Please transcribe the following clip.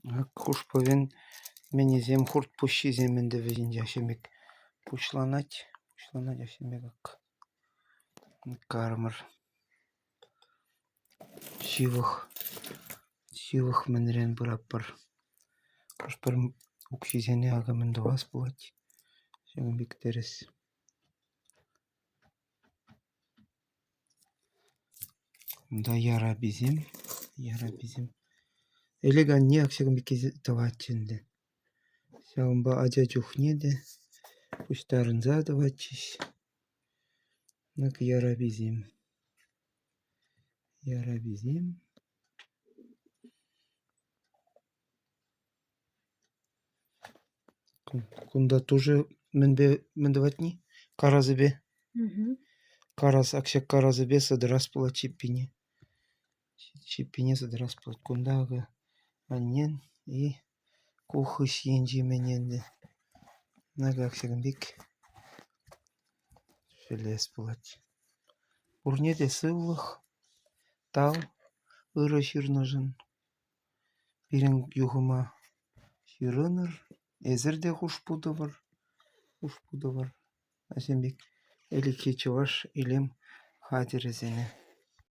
Ак хушпӑвӗн мӗнӗсем хурт пуҫҫисем ӗнтӗ вӗсенче ҫын пек пуҫланать, пуҫланать ҫын пек ак. Карӑмӑр. Ҫывӑх, ҫывӑх мӗнрен пыратпӑр. Хӑш-пӗр укҫисене акӑ мӗн тӑвас пулать. Ҫакӑн пек тӗрӗс. Унта яраписем, яраписем. Ӗлӗк анне ак ҫакӑн пекки тӑватчӗ ӗнтӗ. Ҫавӑнпа ача чухне те пуҫтарӑнса тӑватчӗҫ. Ак яраписем. Яраписем. Кунта тоже мӗнпе мӗн тӑватни? Карасӗпе. Карас, ак ҫак карасӗпе сӑтӑрас пулать ҫиппине. Ҫиппине сӑтӑрас пулать. Кунта акӑ аннен и ку хыҫ енчи мӗн ӗнтӗ. Акӑ ак ҫакӑн пек ҫӗлес пулать. Пурне те сывлӑх, тав ырӑ ҫырнӑшӑн. Пирӗн юхӑма ҫырӑнӑр, эсир те хушпу тӑвӑр, хушпу тӑвӑр. Ҫавӑн пек ӗлӗкхи чӑваш илем хатӗрӗсене.